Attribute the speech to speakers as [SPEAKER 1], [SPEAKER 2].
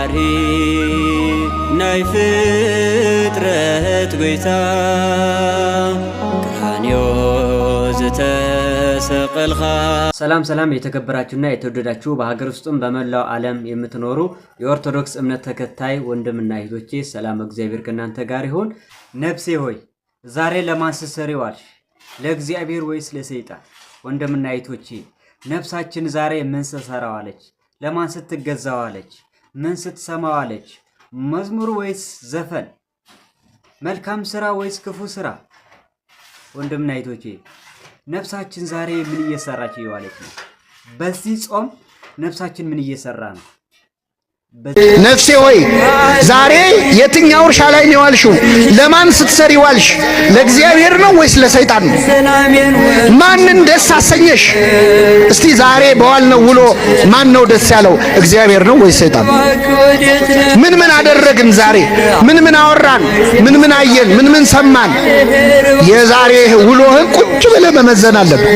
[SPEAKER 1] ፈጣሪ ናይ ፍጥረት ጎይታ ቀራንዮ ዝተሰቐልካ።
[SPEAKER 2] ሰላም ሰላም፣ የተከበራችሁና የተወደዳችሁ በሀገር ውስጥም በመላው ዓለም የምትኖሩ የኦርቶዶክስ እምነት ተከታይ ወንድምና እህቶቼ፣ ሰላም እግዚአብሔር ከእናንተ ጋር ይሁን። ነፍሴ ሆይ፣ ዛሬ ለማን ስትሰሪ ዋልሽ? ለእግዚአብሔር ወይስ ለሰይጣን? ወንድምና እህቶቼ፣ ነፍሳችን ዛሬ ምን ስትሰራ ዋለች? ለማን ስትገዛ ዋለች? ምን ስትሰማ ዋለች? መዝሙር ወይስ ዘፈን? መልካም ስራ ወይስ ክፉ ስራ? ወንድምና እህቶቼ፣ ነፍሳችን ዛሬ ምን እየሰራች እየዋለች ነው? በዚህ ጾም ነፍሳችን ምን እየሰራ ነው?
[SPEAKER 3] ነፍሴ ሆይ፣ ዛሬ የትኛው እርሻ ላይ ነው የዋልሽው? ለማን ስትሰሪ ዋልሽ? ለእግዚአብሔር ነው ወይስ ለሰይጣን ነው? ማንን ደስ አሰኘሽ? እስቲ ዛሬ በዋልነው ውሎ ማን ነው ደስ ያለው? እግዚአብሔር ነው ወይስ ሰይጣን? ምን ምን አደረግን ዛሬ? ምን ምን አወራን? ምን ምን አየን? ምን ምን ሰማን? የዛሬ ውሎህን ቁጭ ብለህ መመዘን አለብን።